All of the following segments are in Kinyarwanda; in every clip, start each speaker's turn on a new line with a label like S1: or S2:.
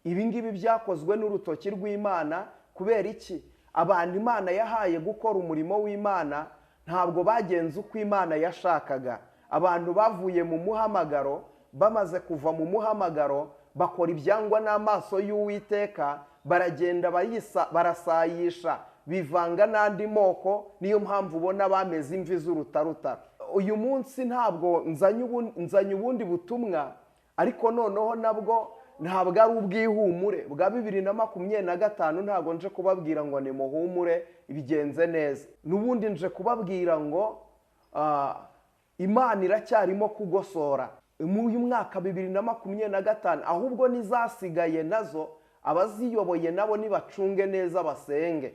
S1: Ibi ngibi byakozwe n'urutoki rw'Imana. Kubera iki? Abantu Imana yahaye gukora umurimo w'Imana ntabwo bagenze uko Imana yashakaga. Abantu bavuye mu muhamagaro, bamaze kuva mu muhamagaro bakora ibyangwa n'amaso y'Uwiteka, baragenda barasayisha, bivanga n'andi moko. Niyo mpamvu ubona bameze imvi z'urutarutaro. Uyu munsi ntabwo nzanye ubundi butumwa, ariko noneho nabwo ntabwo ari ubwihumure bwa 2025. Ntabwo nje kubabwira ngo ni muhumure bigenze neza, n'ubundi nje kubabwira ngo Imana iracyarimo kugosora mu uyu mwaka 2025. Ahubwo nizasigaye nazo abaziyoboye nabo nibacunge neza basenge,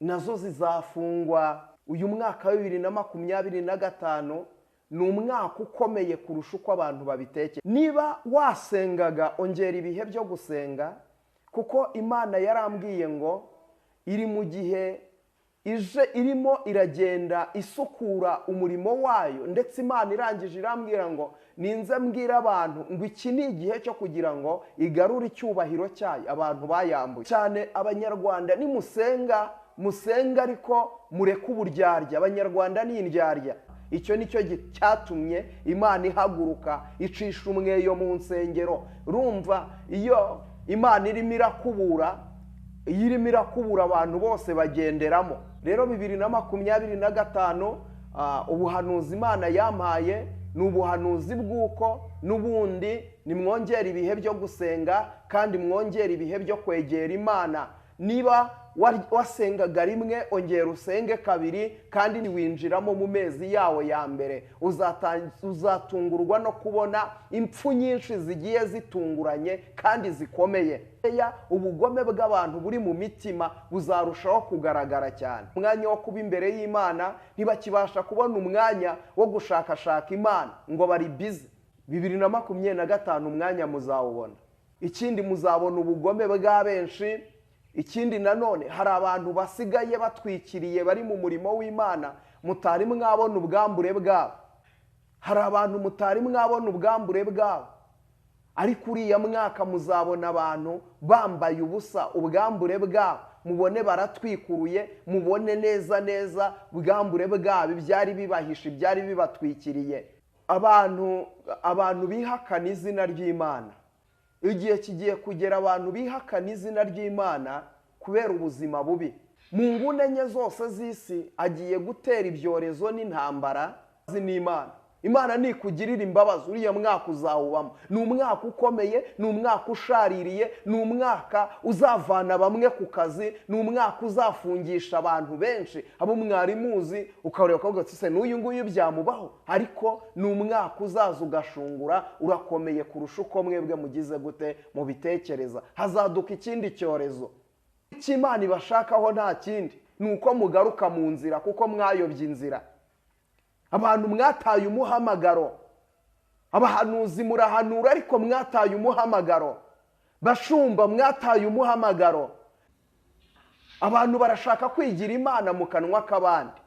S1: nazo zizafungwa. Uyu mwaka wa 2025 ni umwaka ukomeye kurusha uko abantu babitekera. Niba wasengaga, ongera ibihe byo gusenga, kuko Imana yarambwiye ngo iri mu gihe ije irimo iragenda isukura umurimo wayo. Ndetse Imana irangije irambwira ngo ninze mbwira abantu ngo iki ni igihe cyo kugira ngo igarure icyubahiro cyayo abantu bayambuye. Cyane Abanyarwanda, nimusenga musenga ariko mureke uburyarya. Abanyarwanda ni indyarya. Icyo nicyo cyatumye Imana ihaguruka icisha umweyo mu nsengero. Urumva iyo Imana irimo irakubura, iyo irimo irakubura abantu bose bagenderamo. Rero 2025, ubuhanuzi Imana yampaye ni ubuhanuzi bw'uko n'ubundi nimwongera ibihe byo gusenga, kandi mwongera ibihe byo kwegera Imana. Niba wasengaga rimwe, ongera usenge kabiri, kandi niwinjiramo mu mezi yawo ya mbere uzatungurwa no kubona impfu nyinshi zigiye zitunguranye kandi zikomeye. Ubugome bw'abantu buri mu mitima buzarushaho kugaragara cyane. Umwanya wo kuba imbere y'Imana ntibakibasha kubona umwanya wo gushakashaka Imana, ngo bari busy. 2025 umwanya muzawubona. Ikindi muzabona ubugome bwa benshi. Ikindi nanone hari abantu basigaye batwikiriye bari mu murimo w'Imana mutari mwabona ubwambure bwabo. Hari abantu mutari mwabona ubwambure bwabo, ariko uriya mwaka muzabona abantu bambaye ubusa ubwambure bwabo, mubone baratwikuruye, mubone neza neza ubwambure bwabo, ibyari bibahishe, ibyari bibatwikiriye. Abantu bihakana izina ry'Imana. Igihe kigiye kugera abantu bihakana izina ry'Imana kubera ubuzima bubi. Mu nguni enye zose z'isi agiye gutera ibyorezo n'intambara n'Imana. Imana nikugirira imbabazi uriya mwaka uzawubamo. Ni umwaka ukomeye, ni umwaka ushaririye, ni umwaka uzavana bamwe ku kazi, ni umwaka uzafungisha abantu benshi abo mwari muzi, ukareba ukavuga uti se n'uyu nguyu byamubaho. Ariko ni umwaka uzaza ugashungura, urakomeye kurusha uko mwebwe mugize gute mubitekereza. Hazaduka ikindi cyorezo. Icyo Imana ibashakaho nta kindi, ni uko mugaruka mu nzira, kuko mwayobye inzira. Abantu mwataye umuhamagaro. Abahanuzi murahanura ariko mwataye umuhamagaro. Bashumba mwataye umuhamagaro. Abantu barashaka kwigira Imana mu kanwa k'abandi.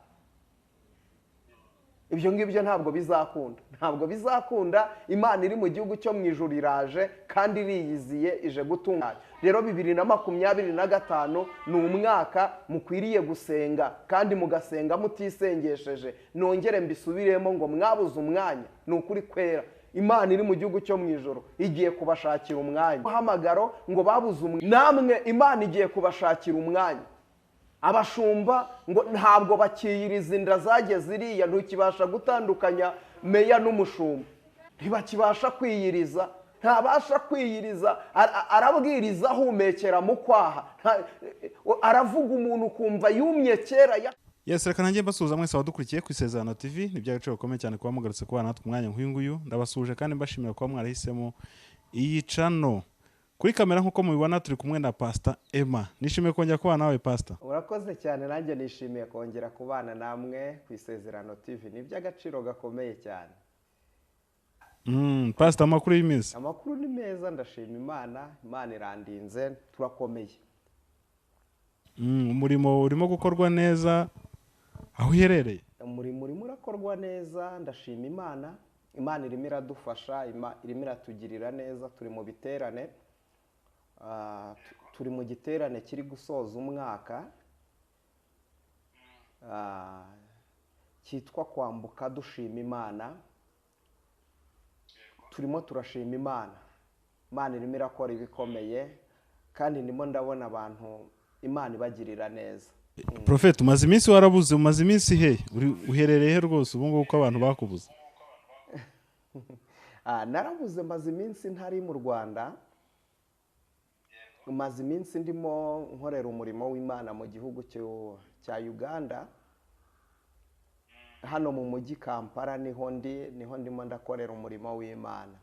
S1: Ibyo ngibyo ntabwo bizakunda. Ntabwo bizakunda. Imana iri mu gihugu cyo mu ijuru iraje kandi iriyiziye, ije gutunganya. Rero 2025 ni umwaka mukwiriye gusenga, kandi mugasenga mutisengesheje. Nongere mbisubiremo ngo mwabuze umwanya, ni ukuri kwera. Imana iri mu gihugu cyo mu ijuru igiye kubashakira umwanya. Hamagaro ngo babuze umwanya, namwe Imana igiye kubashakira umwanya. Abashumba ngo ntabwo bakiyiriza inda zageze iriya, ntukibasha gutandukanya meya n'umushumba, ntibakibasha kwiyiriza, ntabasha kwiyiriza, arabwiriza ahumekera mu kwaha, aravuga umuntu ukumva yumye kera.
S2: Yes, reka nanjye mbasuhuza mwese abadukurikiye ku Isezerano TV. Ni iby'agaciro gakomeye cyane kuba mugarutse kubana natwe umwanya nk'uyu nguyu. Ndabasuhuje kandi mbashimira kuba mwarahisemo iyi channel. Kuri kamera nk'uko mubibona turi kumwe na Pastor Emma. Nishimiye kongera kubana nawe Pastor.
S1: Urakoze cyane, nanjye nishimiye kongera kubana namwe ku Isezerano TV. Ni iby'agaciro gakomeye cyane.
S2: Pastor, amakuru y'iminsi?
S1: Amakuru ni meza, ndashima Imana, Imana irandinze, turakomeye.
S2: Umurimo urimo gukorwa neza aho uherereye?
S1: Umurimo urimo urakorwa neza, ndashima Imana. Imana irimo iradufasha, irimo iratugirira neza. Turi mu biterane, turi mu giterane kiri gusoza umwaka, cyitwa kwambuka dushima Imana. Turimo turashima Imana. Imana irimo irakora ibikomeye, kandi ndimo ndabona abantu Imana ibagirira neza.
S2: Prophet, umaze iminsi warabuze, umaze iminsi he? Uherereye he rwose ubu ngubu ko abantu bakubuze?
S1: Narabuze, maze iminsi ntari mu Rwanda, maze iminsi ndimo nkorera umurimo w'Imana mu gihugu cya Uganda, hano mu mujyi Kampala niho ndi, niho ndimo ndakorera umurimo w'Imana.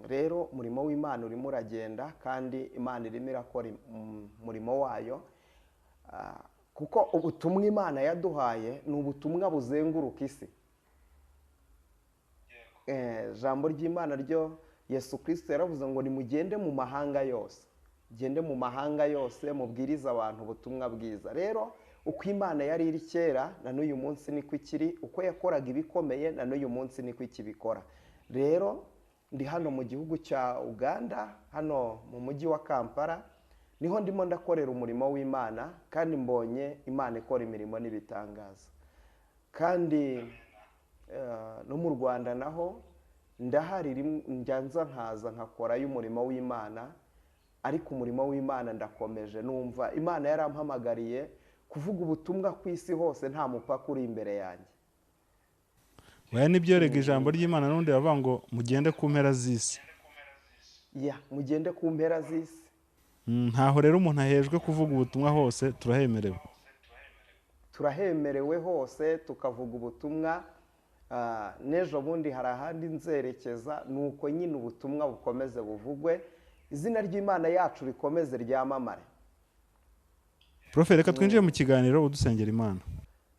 S1: Rero umurimo w'Imana urimo uragenda, kandi Imana irimo irakora umurimo wayo, kuko ubutumwa Imana yaduhaye ni ubutumwa buzenguruka isi. Ijambo ry'Imana ryo Yesu Kristo yaravuze ngo nimugende mu mahanga yose, mugende mu mahanga yose mubwirize abantu ubutumwa bwiza. Rero uko Imana yari iri kera na n'uyu munsi niko ikiri, uko yakoraga ibikomeye na n'uyu munsi niko ikibikora. Rero ndi hano mu gihugu cya Uganda, hano mu mujyi wa Kampala, niho ndimo ndakorera umurimo w'Imana, kandi mbonye Imana ikora imirimo n'ibitangaza. Kandi no mu Rwanda naho ndahari, njya nza nkaza nkakorayo umurimo w'Imana, ariko umurimo w'Imana ndakomeje, numva Imana yarampamagariye kuvuga ubutumwa ku isi hose, nta mupaka uri imbere yanjye.
S2: Oya, nibyo rega, ijambo ry'Imana n'ubundi bavuga ngo mugende ku mpera z'isi.
S1: Ya, mugende ku mpera z'isi.
S2: Ntaho rero umuntu ahejwe kuvuga ubutumwa hose, turahemerewe.
S1: Turahemerewe hose tukavuga ubutumwa. N'ejo bundi hari ahandi nzerekeza, nuko nyine ubutumwa bukomeze buvugwe, izina ry'Imana yacu rikomeze ryamamare.
S2: Profe, reka twinjire mu kiganiro udusengera Imana.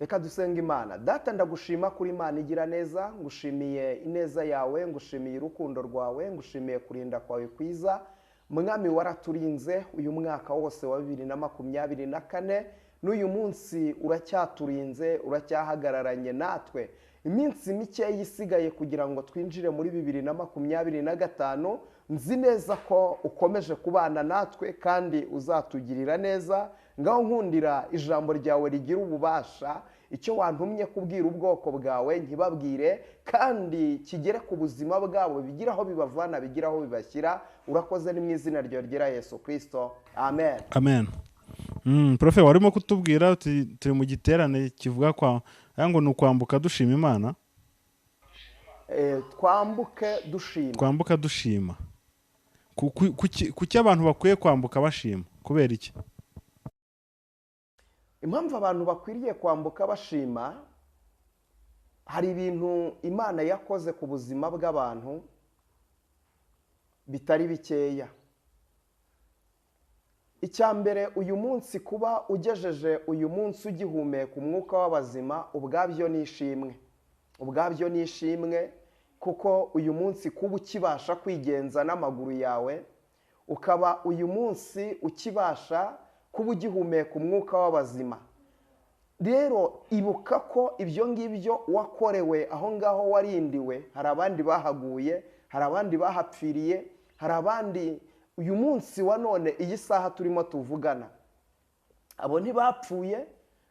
S1: Reka dusenga Imana. Data, ndagushima kuri Imana igira neza, ngushimiye ineza yawe, ngushimiye urukundo rwawe, ngushimiye kurinda kwawe kwiza. Mwami, waraturinze uyu mwaka wose wa 2024, n'uyu munsi uracyaturinze, uracyahagararanye natwe. Iminsi mike isigaye kugira ngo twinjire muri 2025, nzi neza ko ukomeje kubana natwe kandi uzatugirira neza. Ngaho nkundira ijambo ryawe rigira ububasha, icyo wantumye kubwira ubwoko bwawe nkibabwire, kandi kigere ku buzima bwabo, bigira aho bibavana, bigira aho bibashyira. Urakoze, ni mu izina ryawe ryera Yesu Kristo, amen.
S2: Amen. Profe, warimo kutubwira uti turi mu giterane kivuga kwa aya ngo ni ukwambuka dushima Imana.
S1: Twambuke dushima.
S2: Twambuka dushima. Kuki abantu bakwiye kwambuka bashima? Kubera iki?
S1: Impamvu abantu bakwiriye kwambuka bashima, hari ibintu Imana yakoze ku buzima bw'abantu bitari bikeya. Icya mbere, uyu munsi kuba ugejeje uyu munsi ugihumeka umwuka w'abazima, ubwabyo ni ishimwe. Ubwabyo ni ishimwe, kuko uyu munsi kuba ukibasha kwigenza n'amaguru yawe, ukaba uyu munsi ukibasha kuba ugihumeka umwuka w'abazima. Rero ibuka ko ibyo ngibyo wakorewe aho ngaho warindiwe, hari abandi bahaguye, hari abandi bahapfiriye, hari abandi uyu munsi wa none iyi saha turimo tuvugana, abo ntibapfuye,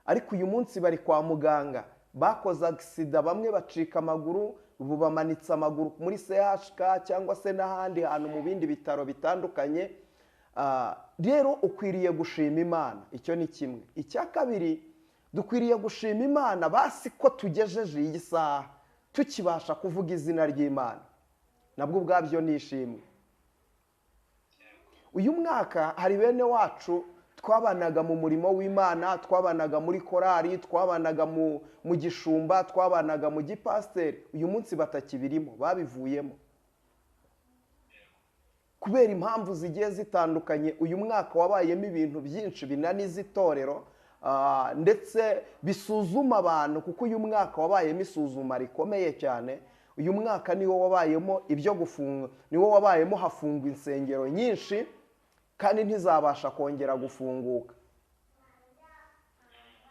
S1: ariko uyu munsi bari kwa muganga, bakoze agisida, bamwe bacika amaguru, ubu bamanitse amaguru muri CHK cyangwa se n'ahandi hantu mu bindi bitaro bitandukanye. Rero ukwiriye gushima Imana, icyo ni kimwe. Icya kabiri, dukwiriye gushima Imana basi ko tugejeje iyi saha tukibasha kuvuga izina ry'Imana, nabwo ubwabyo ni ishimwe. Uyu mwaka hari bene wacu twabanaga mu murimo w'Imana, twabanaga muri korari, twabanaga mu gishumba, twabanaga mu gipasiteri, uyu munsi batakibirimo, babivuyemo kubera impamvu zigiye zitandukanye. Uyu mwaka wabayemo ibintu byinshi binaniza itorero, ndetse bisuzuma abantu, kuko uyu mwaka wabayemo isuzuma rikomeye cyane. Uyu mwaka niwo wabayemo ibyo gufunga, niwo wabayemo hafungwa insengero nyinshi kandi ntizabasha kongera gufunguka.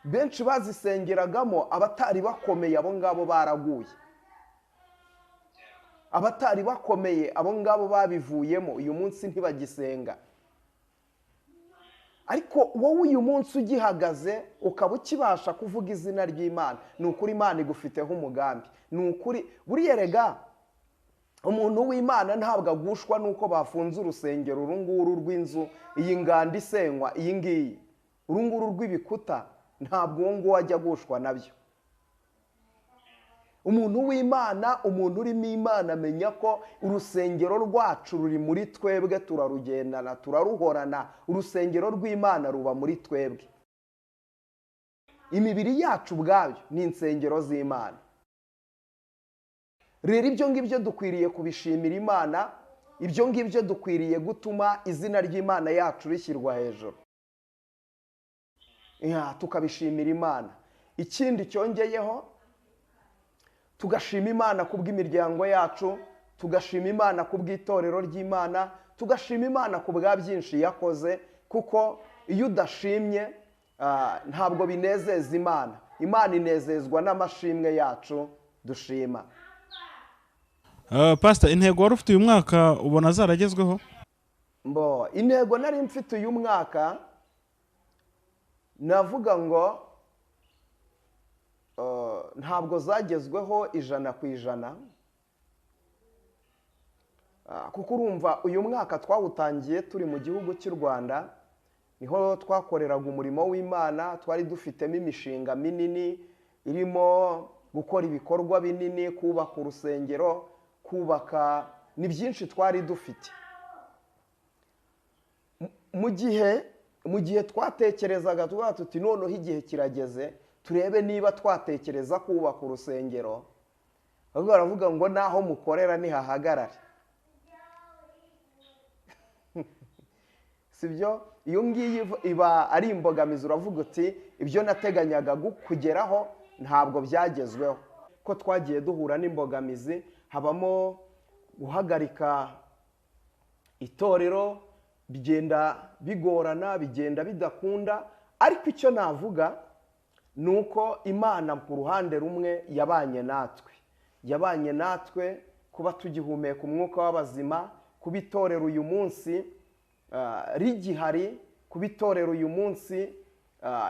S1: Benshi bazisengeragamo, abatari bakomeye abo ngabo baraguye. Abatari bakomeye abo ngabo babivuyemo, uyu munsi ntibagisenga. Ariko wowe uyu munsi ugihagaze ukaba ukibasha kuvuga izina ry'Imana, ni ukuri Imana igufiteho umugambi. Ni ukuri buriya rega umuntu w'Imana ntabwo agushwa nuko bafunze urusengero uru nguru rw'inzu, iyi nganda isenywa iyi ngiyi, uru nguru rw'ibikuta, ntabwo uwo nguwo ajya agushwa nabyo. Umuntu w'Imana, umuntu urimo Imana amenya ko urusengero rwacu ruri muri twebwe, turarugendana, turaruhorana. Urusengero rw'Imana ruba muri twebwe. Imibiri yacu ubwayo ni insengero z'Imana. Rero ibyo ngibyo dukwiriye kubishimira Imana, ibyo ngibyo dukwiriye gutuma izina ry'Imana yacu rishyirwa hejuru. Tukabishimira Imana. Ikindi cyongeyeho, tugashima Imana kubw'imiryango yacu, tugashima Imana kubw'itorero ry'Imana, tugashima Imana kubwa byinshi yakoze, kuko iyo udashimye ntabwo binezeza Imana. Imana inezezwa n'amashimwe yacu dushima.
S2: Pastor, intego wari ufite uyu mwaka ubona zaragezweho?
S1: Mbo intego nari mfite uyu mwaka navuga ngo ntabwo zagezweho 100%, kuko urumva uyu mwaka twawutangiye turi mu gihugu cy'u Rwanda, niho twakoreraga umurimo w'Imana, twari dufitemo imishinga minini irimo gukora ibikorwa binini, kubaka urusengero, kubaka, ni byinshi twari dufite. Mu gihe twatekerezaga tuvuga tuti noneho igihe kirageze turebe niba twatekereza kubaka urusengero, ahubwo baravuga ngo naho mukorera nihahagarare. Sibyo? Iyo ngiyi iba ari imbogamizi, uravuga uti ibyo nateganyaga kugeraho ntabwo byagezweho. Ko twagiye duhura n'imbogamizi, habamo guhagarika itorero, bigenda bigorana, bigenda bidakunda. Ariko icyo navuga nuko Imana ku ruhande rumwe yabanye natwe, yabanye natwe kuba tugihumeka umwuka w'abazima, kuba itorero uyu munsi rigihari, kuba itorero uyu munsi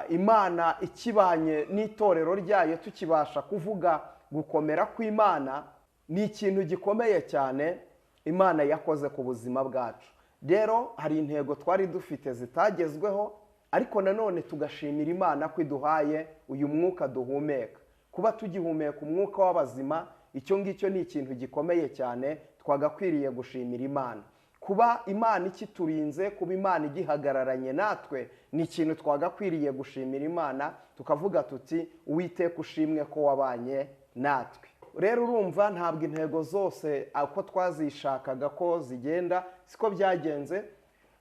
S1: Imana ikibanye n'itorero ryayo, tukibasha kuvuga gukomera kw'Imana, ni ikintu gikomeye cyane Imana yakoze ku buzima bwacu. Rero hari intego twari dufite zitagezweho, ariko nanone tugashimira Imana ko iduhaye uyu mwuka duhumeka. Kuba tugihumeka umwuka w'abazima, icyo ngicyo ni ikintu gikomeye cyane twagakwiriye gushimira Imana. Kuba Imana ikiturinze, kuba Imana igihagararanye natwe, ni ikintu twagakwiriye gushimira Imana, tukavuga tuti Uwiteka ushimwe ko wabanye natwe. Rero urumva ntabwo intego zose uko twazishakaga ko zigenda siko byagenze,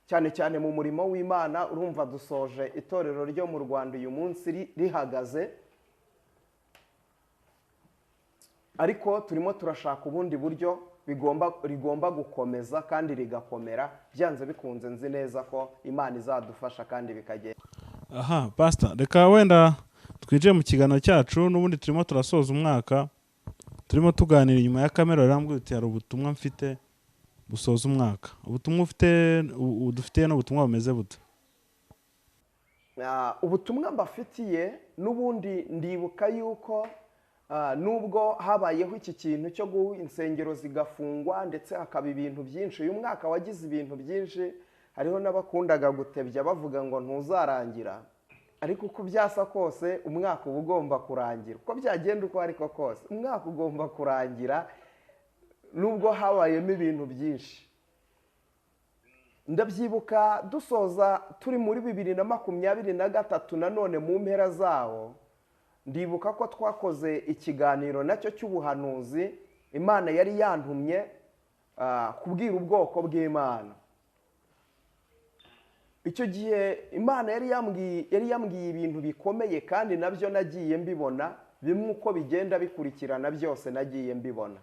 S1: cyane cyane mu murimo w'Imana. Urumva dusoje itorero ryo mu Rwanda uyu munsi rihagaze, ariko turimo turashaka ubundi buryo rigomba gukomeza kandi rigakomera. Byanze bikunze nzi neza ko Imana izadufasha kandi bikagenda.
S2: Aha Pastor, reka wenda twinjire mu kiganiro cyacu. N'ubundi turimo turasoza umwaka, turimo tuganira inyuma ya kamera, arambwira uti hari ubutumwa mfite busoza umwaka. Ubutumwa ufite udufitiye n'ubutumwa bumeze bute?
S1: Ubutumwa mbafitiye n'ubundi ndibuka yuko nubwo habayeho iki kintu cyo insengero zigafungwa ndetse hakaba ibintu byinshi, uyu mwaka wagize ibintu byinshi, hariho n'abakundaga gutebya bavuga ngo ntuzarangira, ariko uko byasa kose umwaka uba ugomba kurangira, uko byagenda uko ariko kose umwaka ugomba kurangira, nubwo habayemo ibintu byinshi. Ndabyibuka dusoza turi muri 2023, nanone mu mpera zawo ndibuka ko twakoze ikiganiro nacyo cy'ubuhanuzi. Imana yari yantumye kubwira ubwoko bw'Imana. Icyo gihe Imana yari yambwiye ibintu bikomeye, kandi nabyo nagiye mbibona, bimwe uko bigenda bikurikirana byose nagiye mbibona,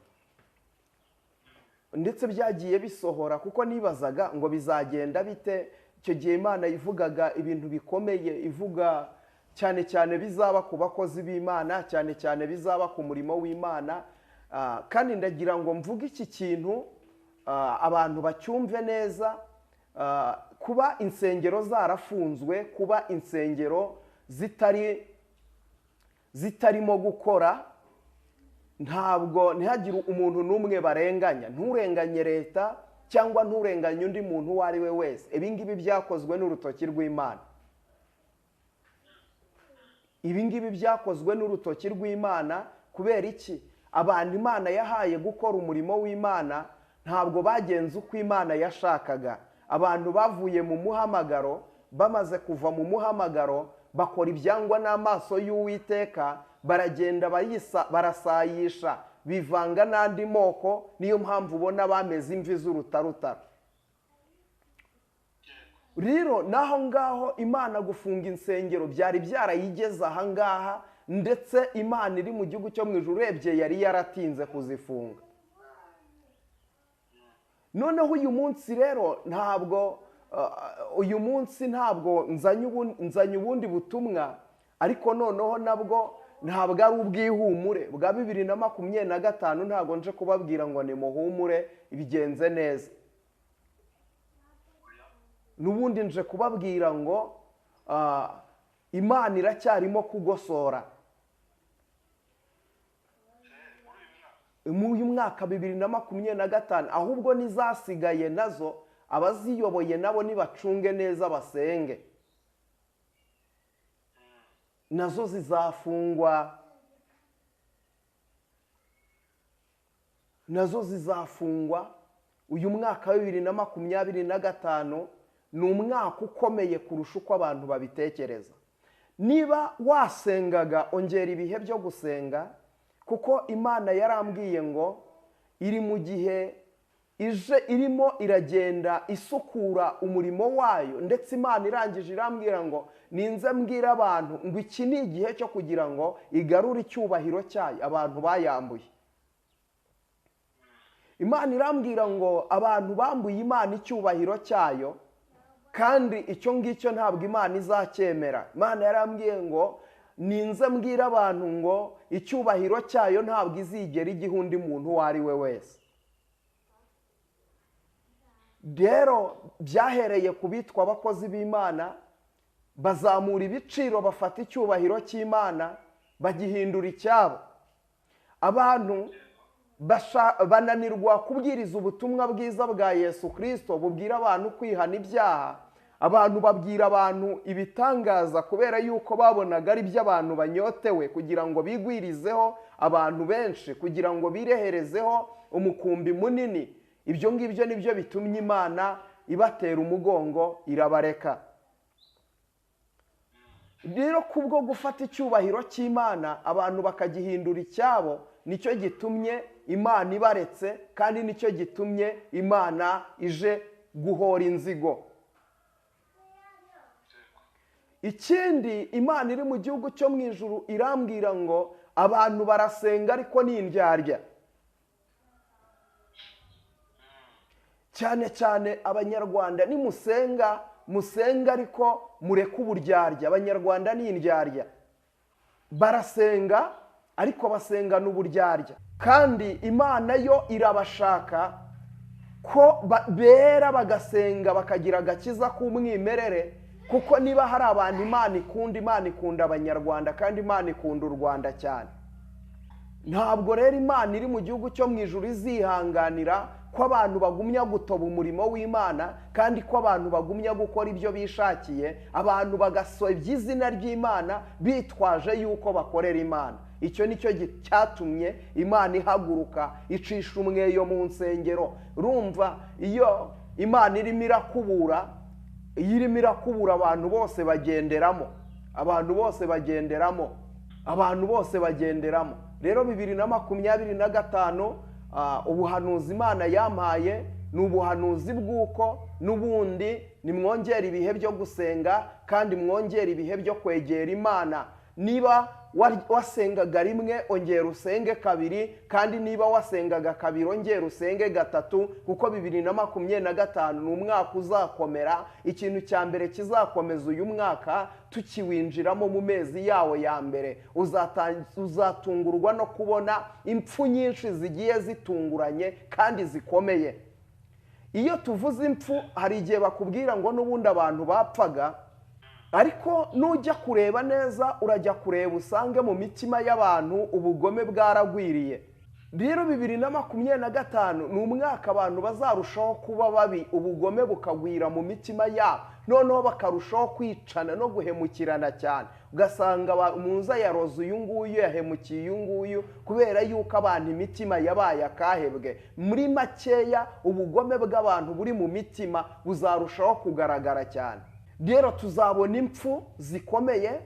S1: ndetse byagiye bisohora, kuko nibazaga ngo bizagenda bite. Icyo gihe Imana ivugaga ibintu bikomeye, ivuga cyane cyane bizaba ku bakozi b'Imana, cyane cyane bizaba ku murimo w'Imana. Kandi ndagira ngo mvuge iki kintu abantu bacyumve neza. Kuba insengero zarafunzwe, kuba insengero zitarimo gukora, ntabwo ntihagire umuntu n'umwe barenganya. Nturenganye leta cyangwa nturenganye undi muntu uwo ari we wese. Ibi ngibi byakozwe n'urutoki rw'Imana. Ibi ngibi byakozwe n'urutoki rw'Imana. Kubera iki? Abantu Imana yahaye gukora umurimo w'Imana ntabwo bagenze uko Imana yashakaga. Abantu bavuye mu muhamagaro, bamaze kuva mu muhamagaro bakora ibyangwa n'amaso y'Uwiteka, baragenda barasayisha, bivanga n'andi moko. Niyo mpamvu ubona bameze imvi z'urutarutaro. Rero naho ngaho Imana gufunga insengero byari byarayigeze aha ngaha, ndetse Imana iri mu gihugu cyo mu ijuru urebye yari yaratinze kuzifunga. Noneho uyu munsi rero ntabwo uyu munsi ntabwo nzanye ubundi butumwa, ariko noneho nabwo ntabwo ari ubwihumure bwa 2025. Ntabwo nje kubabwira ngo ni muhumure ibigenze neza. N'ubundi nje kubabwira ngo Imana iracyarimo kugosora. Mu uyu mwaka 2025, ahubwo nizasigaye nazo abaziyoboye nabo nibacunge neza basenge, nazo zizafungwa, nazo zizafungwa. Uyu mwaka wa 2025 ni umwaka ukomeye kurusha uko abantu babitekereza. Niba wasengaga ongera ibihe byo gusenga, kuko Imana yarambwiye ngo iri mu gihe ije irimo iragenda isukura umurimo wayo. Ndetse Imana irangije irambwira ngo ninze mbwira abantu ngo iki ni igihe cyo kugira ngo igarure icyubahiro cyayo abantu bayambuye. Imana irambwira ngo abantu bambuye Imana icyubahiro cyayo, kandi icyo ngicyo ntabwo Imana izacyemera. Imana yarambwiye ngo ninze mbwira abantu ngo icyubahiro cyayo ntabwo izigera igiha undi muntu uwo ari we wese. Rero byahereye ku bitwa abakozi b'Imana, bazamura ibiciro, bafata icyubahiro cy'Imana bagihindura icyabo. Abantu bananirwa kubwiriza ubutumwa bwiza bwa Yesu Kristo bubwira abantu kwihana ibyaha. Abantu babwira abantu ibitangaza kubera yuko babonaga ari by'abantu banyotewe, kugira ngo bigwirizeho abantu benshi, kugira ngo bireherezeho umukumbi munini. Ibyo ngibyo nibyo bitumye Imana ibatera umugongo irabareka. Rero kubwo gufata icyubahiro cy'Imana abantu bakagihindura icyabo, nicyo gitumye Imana ibaretse, kandi nicyo gitumye Imana ije guhora inzigo. Ikindi, Imana iri mu gihugu cyo mu ijuru irambwira ngo abantu barasenga ariko ni indyarya. Cyane cyane Abanyarwanda, nimusenga musenga ariko mureke uburyarya. Abanyarwanda ni indyarya, barasenga ariko basenga n'uburyarya. Kandi Imana yo irabashaka ko bera bagasenga bakagira agakiza k'umwimerere, kuko niba hari abantu Imana ikunda, Imana ikunda Abanyarwanda, kandi Imana ikunda u Rwanda cyane. Ntabwo rero Imana iri mu gihugu cyo mu ijuru izihanganira ko abantu bagumya gutoba umurimo w'Imana, kandi ko abantu bagumya gukora ibyo bishakiye, abantu bagasobya izina ry'Imana bitwaje yuko bakorera Imana. Icyo nicyo cyatumye Imana ihaguruka icisha umweyo mu nsengero. Urumva iyo Imana irimo irakubura, iyo irimo irakubura abantu bose bagenderamo, abantu bose bagenderamo, abantu bose bagenderamo. Rero 2025 ubuhanuzi Imana yampaye ni ubuhanuzi bw'uko n'ubundi nimwongera ibihe byo gusenga, kandi mwongera ibihe byo kwegera Imana. Niba wasengaga rimwe ongera usenge kabiri, kandi niba wasengaga kabiri ongera usenge gatatu, kuko 2025 ni umwaka uzakomera. Ikintu cya mbere kizakomeza uyu mwaka tukiwinjiramo mu mezi yawo ya mbere, uzatungurwa no kubona impfu nyinshi zigiye zitunguranye kandi zikomeye. Iyo tuvuze impfu hari igihe bakubwira ngo n'ubundi abantu bapfaga, ariko nujya kureba neza urajya kureba usange mu mitima y'abantu ubugome bwaragwiriye. Rero 2025 ni umwaka abantu bazarushaho kuba babi, ubugome bukagwira mu mitima yabo, noneho bakarushaho kwicana no guhemukirana cyane. Ugasanga muza yaroze uyu nguyu, yahemukiye uyu nguyu, kubera yuko abantu imitima yabaye akahebwe. Muri makeya ubugome bw'abantu buri mu mitima buzarushaho kugaragara cyane. Rero tuzabona impfu zikomeye,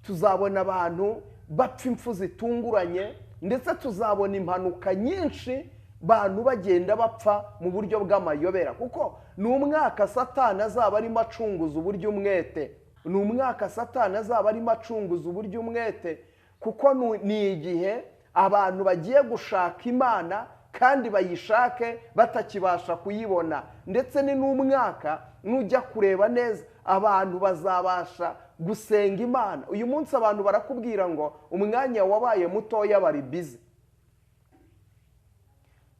S1: tuzabona abantu bapfa impfu zitunguranye, ndetse tuzabona impanuka nyinshi, bantu bagenda bapfa mu buryo bw'amayobera, kuko ni umwaka Satani azaba arimo acunguza uburyo umwete. Ni umwaka Satani azaba arimo acunguza uburyo umwete, kuko ni igihe abantu bagiye gushaka Imana kandi bayishake batakibasha kuyibona. Ndetse ni n'umwaka nujya kureba neza abantu bazabasha gusenga Imana. Uyu munsi abantu barakubwira ngo umwanya wabaye mutoya, bari busy,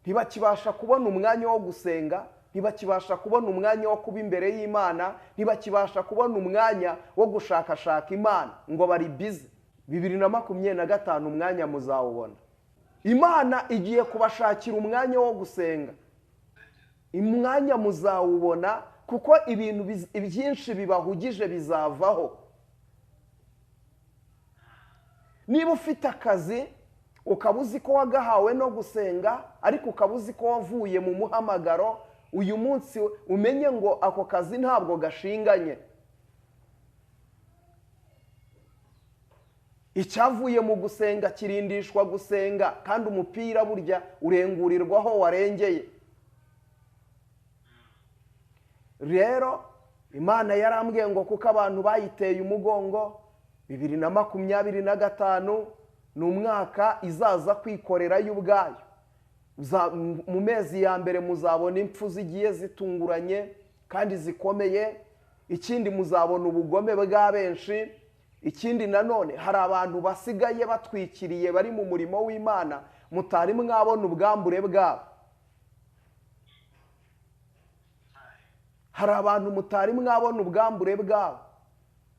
S1: ntibakibasha kubona umwanya wo gusenga, ntibakibasha kubona umwanya wo kuba imbere y'Imana, ntibakibasha kubona umwanya wo gushakashaka Imana, ngo bari busy. 2025 umwanya muzawubona. Imana igiye kubashakira umwanya wo gusenga, umwanya muzawubona, kuko ibintu byinshi bibahugije bizavaho. Niba ufite akazi ukaba uzi ko wagahawe no gusenga, ariko ukaba uzi ko wavuye mu muhamagaro, uyu munsi umenye ngo ako kazi ntabwo gashinganye. Icyavuye mu gusenga kirindishwa gusenga, kandi umupira burya urengurirwaho warengeye. Rero Imana yarambwiye ngo kuko abantu bayiteye umugongo, 2025 ni umwaka izaza kwikorera y'ubwayo. Mu mezi ya mbere muzabona impfu zigiye zitunguranye kandi zikomeye. Ikindi muzabona ubugome bwa benshi. Ikindi nanone hari abantu basigaye batwikiriye bari mu murimo w'Imana, mutari mwabona ubwambure bwabo. Hari abantu mutari mwabona ubwambure bwabo,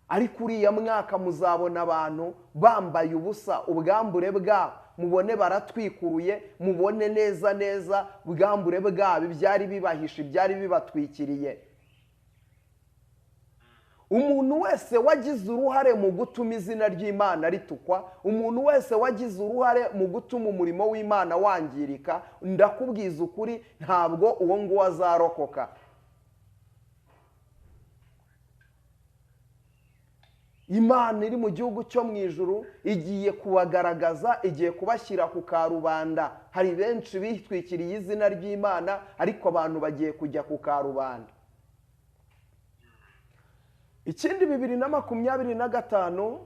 S1: ariko uriya mwaka muzabona abantu bambaye ubusa, ubwambure bwabo mubone baratwikuruye, mubone neza neza ubwambure bwabo, ibyari bibahishe, ibyari bibatwikiriye. Umuntu wese wagize uruhare mu gutuma izina ry'Imana ritukwa, umuntu wese wagize uruhare mu gutuma umurimo w'Imana wangirika, ndakubwiza ukuri ntabwo uwo nguwo azarokoka. Imana iri mu gihugu cyo mu ijuru igiye kubagaragaza, igiye kubashyira ku karubanda. Hari benshi bitwikiriye izina ry'Imana, ariko abantu bagiye kujya ku karubanda. Ikindi 2025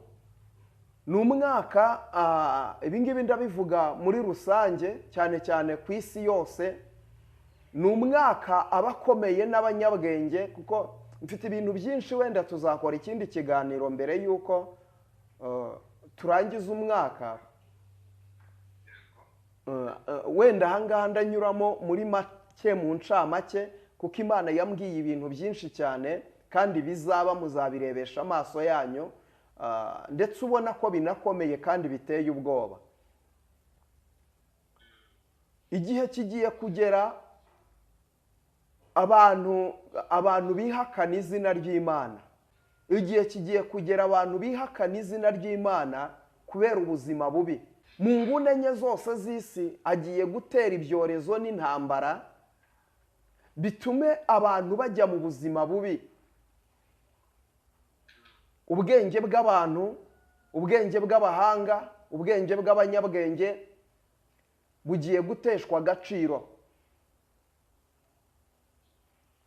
S1: ni umwaka, ibingibi ndabivuga muri rusange cyane cyane ku isi yose, ni umwaka abakomeye n'abanyabwenge, kuko mfite ibintu byinshi, wenda tuzakora ikindi kiganiro mbere yuko turangiza umwaka. Wenda ahangaha ndanyuramo muri make mu ncamake, kuko Imana yambwiye ibintu byinshi cyane kandi bizaba, muzabirebesha amaso yanyu, ndetse ubona ko binakomeye kandi biteye ubwoba. Igihe kigiye kugera abantu bihakana izina ry'Imana. Igihe kigiye kugera abantu bihakana izina ry'Imana kubera ubuzima bubi. Mu nguni enye zose z'isi agiye gutera ibyorezo n'intambara bitume abantu bajya mu buzima bubi. Ubwenge bw'abantu, ubwenge bw'abahanga, ubwenge bw'abanyabwenge bugiye guteshwa agaciro.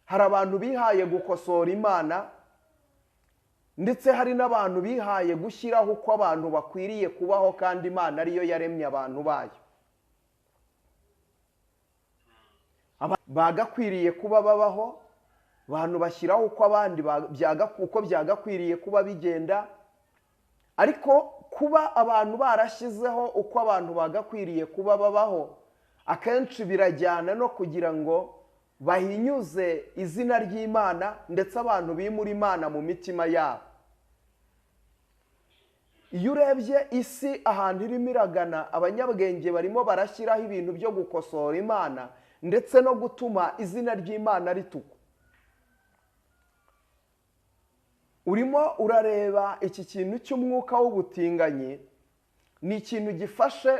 S1: Hari abantu bihaye gukosora Imana, Ndetse hari n'abantu bihaye gushyiraho uko abantu bakwiriye kubaho, kandi Imana ariyo yaremye abantu bayo. Bagakwiriye kuba babaho, abantu bashyiraho uko abandi uko byagakwiriye kuba bigenda. Ariko kuba abantu barashyizeho uko abantu bagakwiriye kuba babaho, akenshi birajyana no kugira ngo bahinyuze izina ry'Imana, ndetse abantu bimura Imana mu mitima yabo. Iyo urebye isi ahantu irimo iragana, abanyabwenge barimo barashyiraho ibintu byo gukosora Imana ndetse no gutuma izina ry'Imana ritukwa. Urimo urareba iki kintu cy'umwuka w'ubutinganyi, ni ikintu gifashe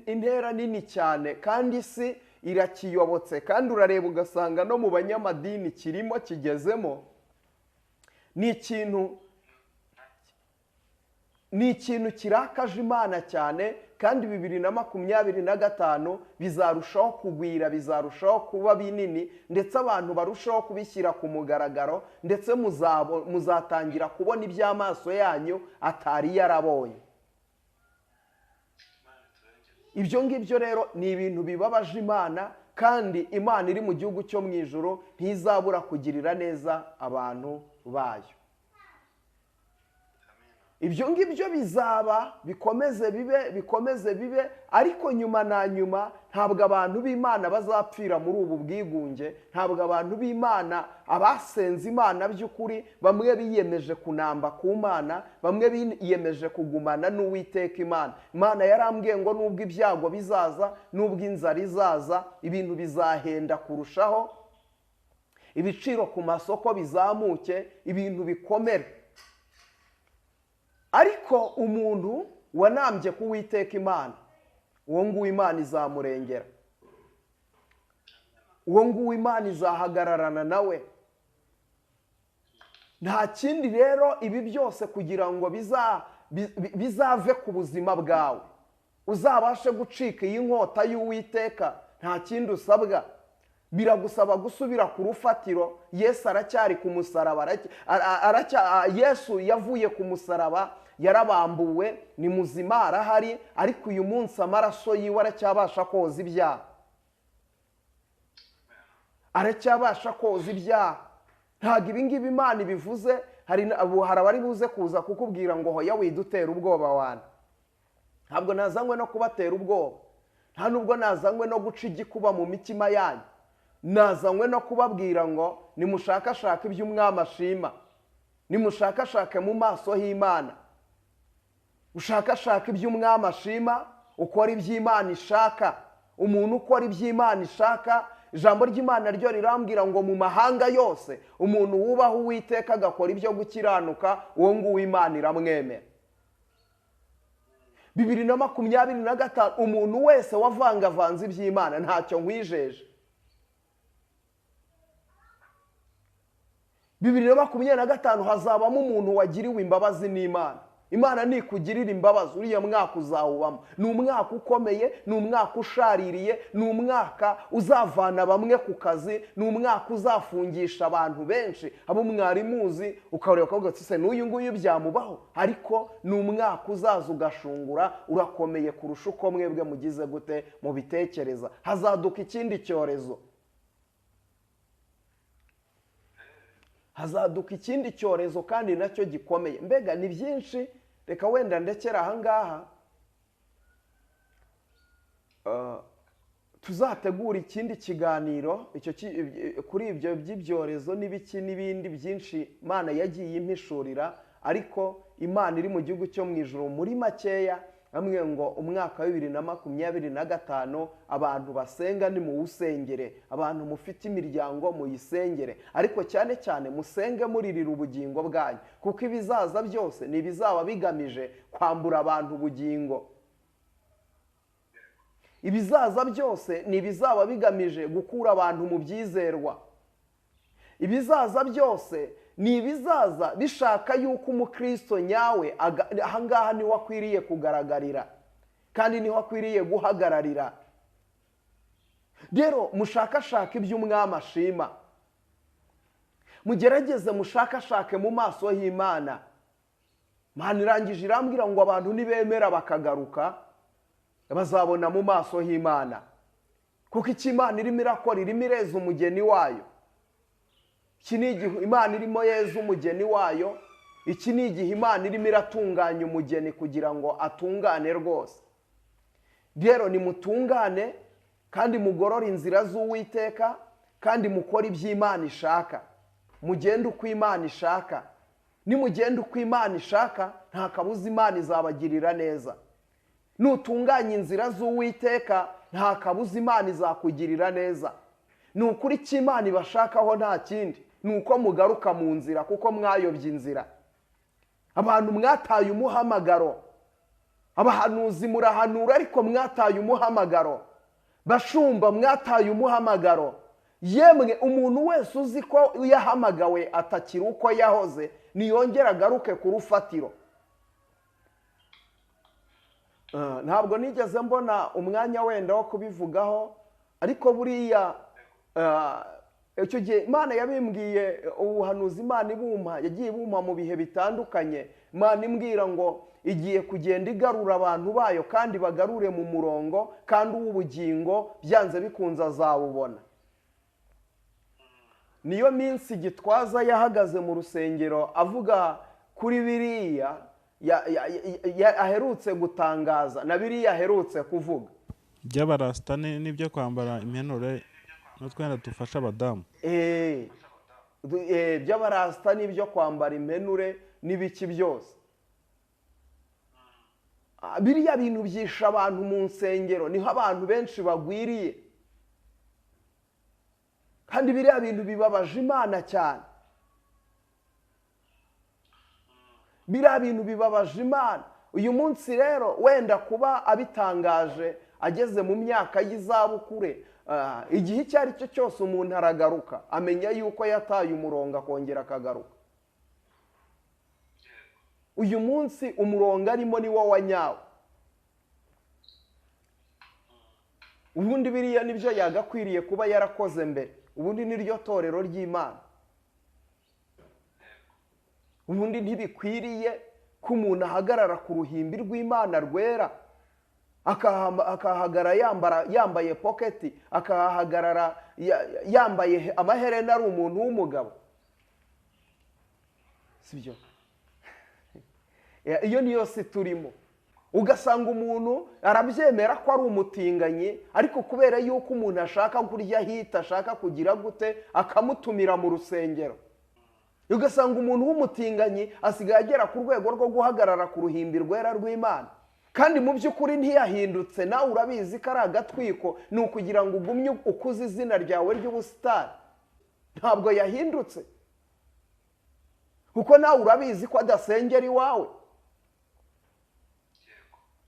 S1: intera nini cyane, kandi isi irakiyobotse, kandi urareba ugasanga no mu banyamadini kirimo kigezemo. Ni ikintu kirakaje Imana cyane, kandi 2025 bizarushaho kugwira, bizarushaho kuba binini, ndetse abantu barushaho kubishyira ku mugaragaro, ndetse muzatangira kubona iby'amaso yanyu atari yarabonye. Ibyo ngibyo rero ni ibintu bibabaje Imana, kandi Imana iri mu gihugu cyo mu ijuru ntizabura kugirira neza abantu bayo. Ibyo ngibyo bizaba, bikomeze bibe, bikomeze bibe, ariko nyuma na nyuma ntabwo abantu b'Imana bazapfira muri ubu bwigunge. Ntabwo abantu b'Imana, abasenze Imana by'ukuri, bamwe biyemeje kunamba ku Mana, bamwe biyemeje kugumana n'Uwiteka Imana. Imana yarambwiye ngo nubwo ibyago bizaza, nubwo inzara izaza, ibintu bizahenda kurushaho, ibiciro ku masoko bizamuke, ibintu bikomere. Ariko umuntu wanambye ku Uwiteka Imana, uwo nguwo Imana izamurengera, uwo nguwo Imana izahagararana nawe. Nta kindi rero, ibi byose kugira ngo bizave ku buzima bwawe, uzabashe gucika iyi nkota y'Uwiteka, nta kindi usabwa. Biragusaba gusubira ku rufatiro. Yesu aracyari ku musaraba, Yesu yavuye ku musaraba, yarabambuwe, ni muzima, arahari, ariko uyu munsi amaraso yiwe aracyabasha koza ibyaha, aracyabasha koza ibyaha. Ntabwo ibi ngibi Imana ibivuze, hari abari buze kuza kukubwira ngo hoya widutera ubwoba wana. Ntabwo nazanywe no kubatera ubwoba, nta nubwo nazanywe no guca igikuba mu mitima yanyu. Nazanywe no kubabwira ngo nimushakashake iby'umwami ashima, nimushakashake mu maso h'Imana. Ushakashaka iby'umwami ashima, ukora iby'Imana ishaka. Umuntu ukora iby'Imana ishaka, ijambo ry'Imana ryo rirambwira ngo mu mahanga yose umuntu wubaha Uwiteka agakora ibyo gukiranuka, uwo nguwo Imana iramwemera. 2025 umuntu wese wavangavanze iby'Imana, ntacyo nkwijeje. 2025 hazabamo umuntu wagiriwe imbabazi n'Imana. Imana nikugirira imbabazi, uriya mwaka uzawubamo. Ni umwaka ukomeye, ni umwaka ushaririye, ni umwaka uzavana bamwe ku kazi, ni umwaka uzafungisha abantu benshi abo mwari muzi, ukareba ukavuga uti se n'uyu nguyu byamubaho. Ariko ni umwaka uzaza ugashungura, urakomeye kurusha uko mwebwe mugize gute mubitekereza. Hazaduka ikindi cyorezo, hazaduka ikindi cyorezo kandi nacyo gikomeye. Mbega ni byinshi, reka wenda ndekera ahangaha. Tuzategura ikindi kiganiro icyo kuri ibyo by'ibyorezo n'ibiki n'ibindi byinshi Imana yagiye impishurira. Ariko Imana iri mu gihugu cyo mu ijuru, muri makeya amwe ngo umwaka wa 2025 abantu basenga ni muwusengere, abantu mufite imiryango muyisengere, ariko cyane cyane musenge muririra ubugingo bwanyu, kuko ibizaza byose ni bizaba bigamije kwambura abantu ubugingo. Ibizaza byose ni bizaba bigamije gukura abantu mu byizerwa. Ibizaza byose ni ibizaza bishaka yuko umukristo nyawe ahangaha niho akwiriye kugaragarira, kandi niho akwiriye guhagararira. Rero mushakashaka iby'umwami ashima, Mugerageze mushakashake mu maso y'Imana. Imana irangije irambwira ngo abantu nibemera bakagaruka bazabona mu maso y'Imana. Kuko icyo Imana irimo irakora, irimo ireza umugeni wayo. Iki ni igihe Imana irimo yeza umugeni wayo. Iki ni igihe Imana irimo iratunganya umugeni kugira ngo atungane rwose. Rero nimutungane kandi mugorore inzira z'Uwiteka, kandi mukore iby'Imana ishaka. Mugende uko Imana ishaka. Nimugenda uko Imana ishaka, nta kabuza Imana izabagirira neza. Nutunganya inzira z'Uwiteka, nta kabuza Imana izakugirira neza. Ni ukuri icyo Imana ibashakaho nta kindi, ni uko mugaruka mu nzira, kuko mwayobye inzira. Abantu mwataye umuhamagaro. Abahanuzi murahanura ariko mwataye umuhamagaro. Bashumba mwataye umuhamagaro. Yemwe umuntu wese uzi ko yahamagawe atakiri uko yahoze, niyongera agaruke ku rufatiro. Ntabwo nigeze mbona umwanya wenda wo kubivugaho, ariko buriya icyo gihe Imana yabimbwiye, ubuhanuzi Imana ibumpa, yagiye ibumpa mu bihe bitandukanye. Imana imbwira ngo igiye kugenda igarura abantu bayo kandi bagarure mu murongo, kandi uw'ubugingo byanze bikunze azawubona. Niyo minsi Gitwaza yahagaze mu rusengero avuga kuri biriya aherutse gutangaza na biriya aherutse kuvuga
S2: by'abarasta n'ibyo kwambara impenure n'utwenda dufasha abadamu.
S1: By'abarasta n'ibyo kwambara impenure n'ibiki byose. Biriya bintu byisha abantu mu nsengero, niho abantu benshi bagwiriye. Kandi biriya bintu bibabaje Imana cyane. Biriya bintu bibabaje Imana. Uyu munsi rero wenda kuba abitangaje ageze mu myaka y'izabukure, igihe icyo ari cyo cyose umuntu aragaruka, amenya yuko yataye umurongo akongera akagaruka. Uyu munsi umurongo arimo ni wo wa nyawo. Ubundi biriya nibyo yagakwiriye kuba yarakoze mbere. Ubundi niryo torero ry'Imana. Ubundi ntibikwiriye ko umuntu ahagarara ku ruhimbi rw'Imana rwera, akahagarara yambaye poketi, akahagarara yambaye amaherena ari umuntu w'umugabo. Sibyo? Iyo niyo si turimo. Ugasanga umuntu arabyemera ko ari umutinganyi, ariko kubera yuko umuntu ashaka kurya hita, ashaka kugira gute, akamutumira mu rusengero. Ugasanga umuntu w'umutinganyi asigaye agera ku rwego rwo guhagarara ku ruhimbi rwera rw'Imana, kandi mu by'ukuri ntiyahindutse. Nawe urabizi ko ari agatwiko, ni ukugira ngo ugumye ukuze izina ryawe ry'ubusitani. Ntabwo yahindutse, kuko nawe urabizi ko adasengera iwawe.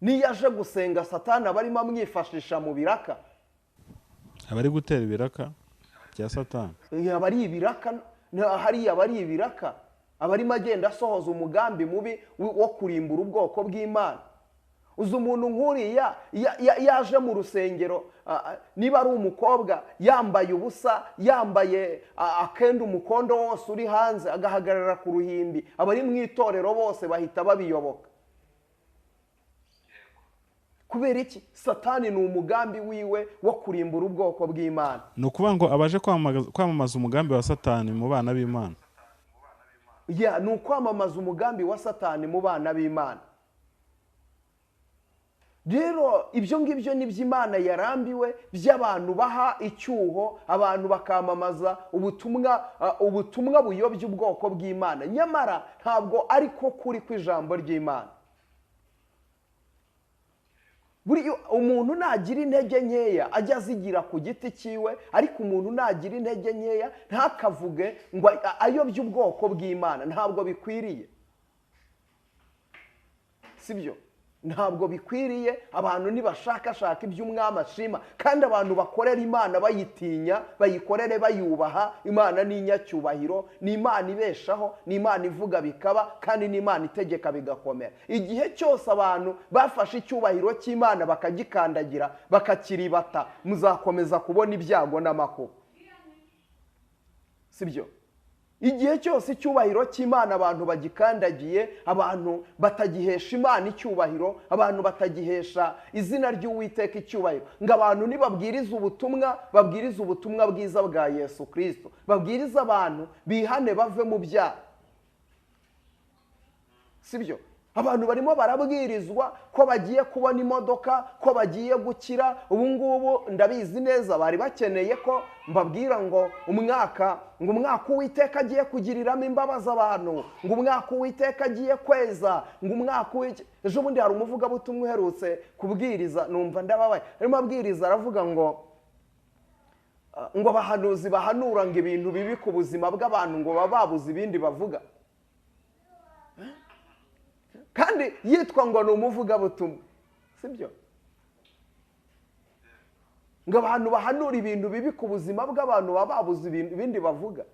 S1: Niyo aje gusenga Satani aba arimo amwifashisha mu biraka.
S2: Abari gutera ibiraka bya Satani.
S1: Abari ibiraka, hariya abari ibiraka, abarimo agenda asohoza umugambi mubi wo kurimbura ubwoko bw'Imana. Uzi umuntu nk'uriya yaje mu rusengero, niba ari umukobwa yambaye ubusa, yambaye akenda umukondo wose uri hanze, agahagarara ku ruhimbi, abari mu itorero bose bahita babiyoboka. Kubera iki? Satani ni umugambi wiwe wo kurimbura ubwoko bw'Imana.
S2: Ni ukuvuga ngo abaje kwamamaza umugambi wa Satani mu bana b'Imana.
S1: Ya, ni ukwamamaza umugambi wa Satani mu bana b'Imana. Rero ibyo ngibyo ni by'Imana yarambiwe, by'abantu baha icyuho, abantu bakamamaza ubutumwa buyobya ubwoko bw'Imana. Nyamara ntabwo ariko kuri kw'ijambo ry'Imana. Buri umuntu nagira intege nkeya ajya azigira ku giti cyiwe, ariko umuntu nagira intege nkeya ntakavuge ngo ayobye ubwoko bw'Imana. Ntabwo bikwiriye, sibyo? Ntabwo bikwiriye. Abantu nibashakashaka iby'umwami ashima, kandi abantu bakorera Imana bayitinya, bayikorere bayubaha. Imana ni inyacyubahiro, ni Imana ibeshaho, ni Imana ivuga bikaba, kandi ni Imana itegeka bigakomera. Igihe cyose abantu bafashe icyubahiro cy'Imana bakagikandagira, bakakiribata, muzakomeza kubona ibyago n'amakuba, sibyo? Igihe cyose icyubahiro cy'Imana abantu bagikandagiye, abantu batagihesha Imana icyubahiro, abantu batagihesha izina ry'Uwiteka icyubahiro, ngo abantu nibabwiriza ubutumwa, babwiriza ubutumwa bwiza bwa Yesu Kristo, babwiriza abantu bihane bave mu byaha, sibyo? Abantu barimo barabwirizwa ko bagiye kubona imodoka, ko bagiye gukira. Ubu ngubu ndabizi neza bari bakeneye ko mbabwira ngo umwaka, ngo umwaka Uwiteka agiye kugiriramo imbabazi abantu, ngo umwaka Uwiteka agiye kweza, ngo umwaka ejo bundi hari umuvugabutumwa uherutse kubwiriza, numva ndababaye. Arimo abwiriza aravuga ngo abahanuzi bahanura ngo ibintu bibi ku buzima bw'abantu, ngo baba babuze ibindi bavuga, kandi yitwa ngo ni umuvugabutumwa, sibyo? Ngo abantu bahanura ibintu bibi ku buzima bw'abantu baba babuze ibindi bavuga,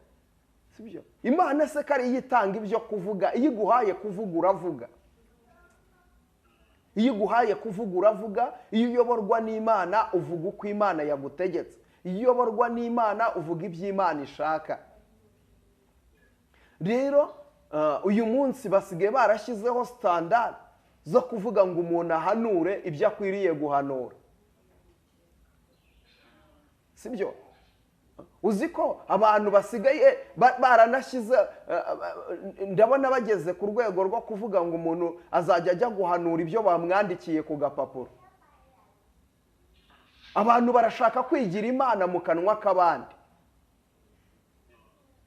S1: sibyo? Imana se ko ari iyo itanga ibyo kuvuga, iyo iguhaye kuvuga uravuga, iyo iguhaye kuvuga uravuga. Iyo uyoborwa n'Imana uvuga uko Imana yagutegetse, iyo uyoborwa n'Imana uvuga ibyo Imana ishaka. Rero uyu munsi basigaye barashyizeho standard zo kuvuga ngo umuntu ahanure ibyo akwiriye guhanura, sibyo? Uzi ko abantu basigaye baranashyize, ndabona bageze ku rwego rwo kuvuga ngo umuntu azajya ajya guhanura ibyo bamwandikiye ku gapapuro. Abantu barashaka kwigira Imana mu kanwa k'abandi.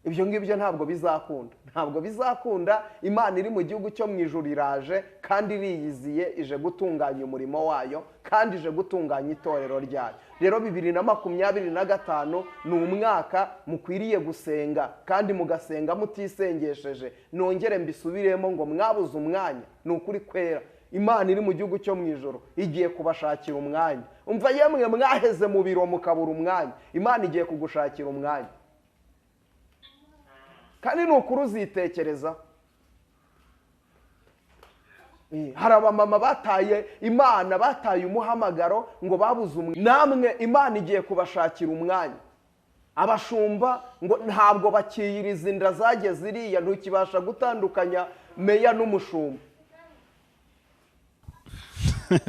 S1: Ibyo ngibyo ntabwo bizakunda, ntabwo bizakunda. Imana iri mu gihugu cyo mu ijuru iraje, kandi iriyiziye, ije gutunganya umurimo wayo, kandi ije gutunganya itorero ryayo. Rero 2025 ni umwaka mukwiriye gusenga, kandi mugasenga mutisengesheje. Nongere mbisubiremo ngo mwabuze umwanya, ni ukuri kwera. Imana iri mu gihugu cyo mu ijuru igiye kubashakira umwanya. Umva yemwe mwaheze mu biro mukabura umwanya, Imana igiye kugushakira umwanya. Kandi ni ukuri uzitekereza. Hari abamama bataye Imana, bataye umuhamagaro ngo babuze umwanya. Namwe Imana igiye kubashakira umwanya. Abashumba ngo ntabwo bakiyiriza inda zageze iriya, ntukibasha gutandukanya meya n'umushumba.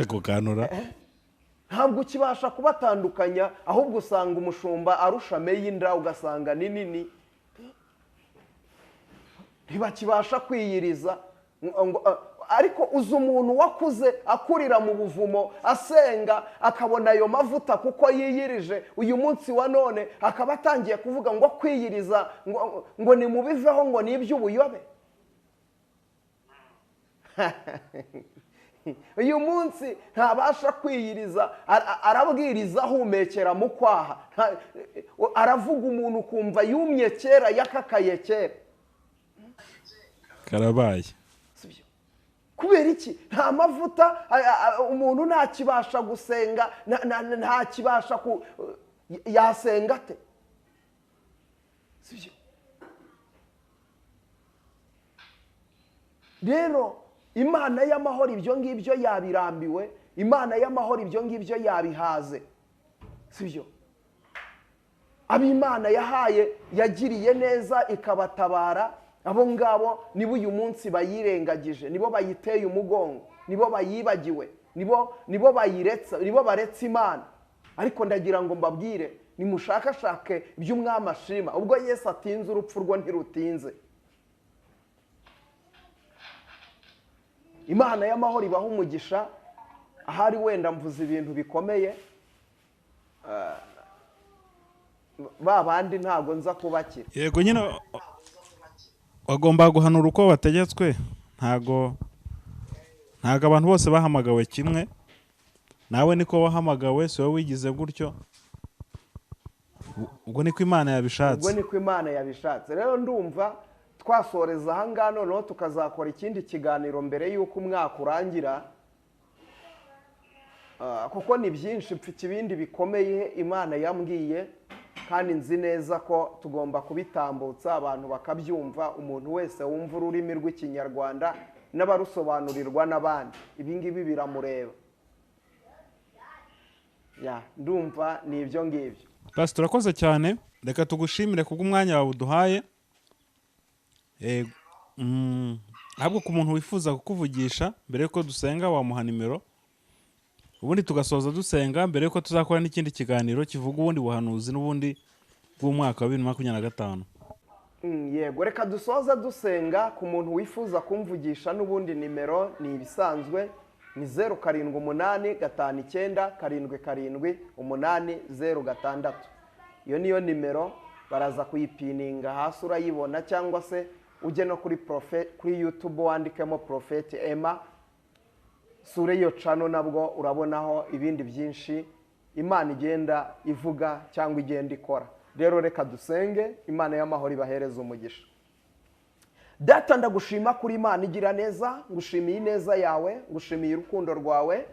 S2: Kukanura
S1: ntabwo ukibasha kubatandukanya, ahubwo usanga umushumba arusha meya inda, ugasanga ni nini. Ntibakibasha kwiyiriza. Ariko uzi umuntu wakuze akurira mu buvumo asenga, akabona ayo mavuta kuko yiyirije, uyu munsi wa none akaba atangiye kuvuga ngo kwiyiriza ngo nimubiveho, ngo ni iby'ubuyobe. Uyu munsi ntabasha kwiyiriza, arabwiriza ahumekera mu kwaha, aravuga umuntu ukumva yumye kera, yakakaye kera.
S2: Karabaye.
S1: Kubera iki? Nta mavuta, umuntu ntakibasha gusenga, ntakibasha ku yasenga ate? Sibyo? Rero Imana y'amahoro ibyo ngibyo yabirambiwe, Imana y'amahoro ibyo ngibyo yabihaze, sibyo? Ab'Imana yahaye, yagiriye neza ikabatabara, abo ngabo nibo uyu munsi bayirengagije, nibo bayiteye umugongo, nibo bayibagiwe, nibo bayiretsa, nibo baretse Imana. Ariko ndagira ngo mbabwire, nimushakashake iby'umwami ashima. Ubwo Yesu atinze urupfu rwo ntirutinze. Imana y'amahoro ibaha umugisha. Ahari wenda mvuze ibintu bikomeye, ba bandi ntago nza kubakira.
S2: Yego nyine bagomba guhanura uko bategetswe, ntago abantu bose bahamagawe kimwe. Nawe niko wahamagawe, si wowe wigize gutyo. Ubwo niko Imana yabishatse.
S1: Ubwo niko Imana yabishatse. Rero ndumva twasoreza aha ngaha, noneho tukazakora ikindi kiganiro mbere y'uko umwaka urangira, kuko ni byinshi, mfite ibindi bikomeye Imana yambwiye, kandi nzi neza ko tugomba kubitambutsa abantu bakabyumva, umuntu wese wumva ururimi rw'Ikinyarwanda n'abarusobanurirwa n'abandi, ibi ngibi biramureba. Ya, ndumva ni ibyo ngibyo.
S2: Pastor, urakoze cyane, reka tugushimire kubw'umwanya wawe uduhaye. Ahubwo ku muntu wifuza kukuvugisha mbere yuko dusenga wamuha nimero, ubundi tugasoza dusenga mbere yuko tuzakora n'ikindi kiganiro kivuga ubundi buhanuzi n'ubundi bw'umwaka wa 2025.
S1: Yego, reka dusoza dusenga. Ku muntu wifuza kumvugisha n'ubundi nimero ni ibisanzwe, ni 078 59 77 806. Iyo niyo nimero, baraza kuyipininga hasi urayibona, cyangwa se ujye no kuri YouTube wandikemo Prophet Emma, sure iyo channel, nabwo urabonaho ibindi byinshi Imana igenda ivuga cyangwa igenda ikora. Rero reka dusenge, Imana y'amahoro ibahereze umugisha. Data, ndagushima kuri Imana igira neza, ngushimiye ineza yawe, ngushimiye urukundo rwawe,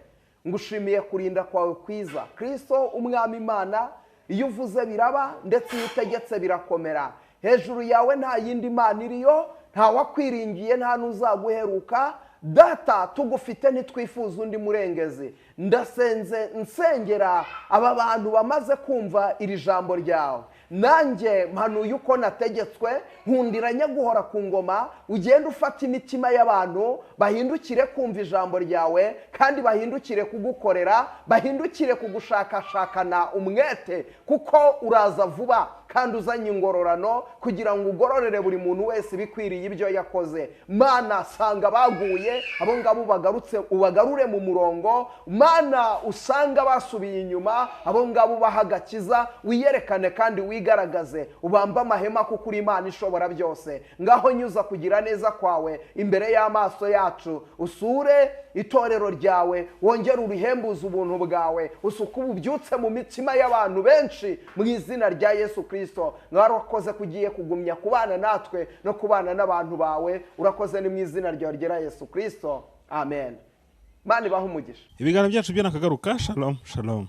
S1: ngushimiye kurinda kwawe kwiza. Kristo umwami Imana, iyo uvuze biraba, ndetse iyo utegetse birakomera. Hejuru yawe nta yindi Mana iriyo, nta wakwiringiye, nta n'uzaguheruka. Data, tugufite ntitwifuza undi murengezi. Ndasenze nsengera aba bantu bamaze kumva iri jambo ryawe. Nanjye mpanuye uko nategetswe, nkundiranye guhora ku ngoma, ugende ufata imitima y'abantu bahindukire kumva ijambo ryawe, kandi bahindukire kugukorera, bahindukire kugushakashakana umwete, kuko uraza vuba kandi uzanye ingororano kugira ngo ugororere buri muntu wese ibikwiriye ibyo yakoze. Mana, sanga baguye abo ngabo ubagarutse, ubagarure mu murongo. Mana, usanga basubiye inyuma abo ngabo ubaha agakiza, wiyerekane kandi wigaragaze, ubambe amahema kuko uri Imana ishobora byose. Ngaho nyuza kugira neza kwawe imbere y'amaso yacu, usure itorero ryawe, wongere urihembuze ubuntu bwawe, usuke ububyutse mu mitima y'abantu benshi mu izina rya Yesu Kristo. Mwarakoze kugiye kugumya kubana natwe no kubana n'abantu bawe, urakoze ni mu izina ryawe ryera Yesu Kristo, amen. Imana ibahe umugisha.
S2: Ibiganiro byacu byo nakagaruka. Shalom shalom.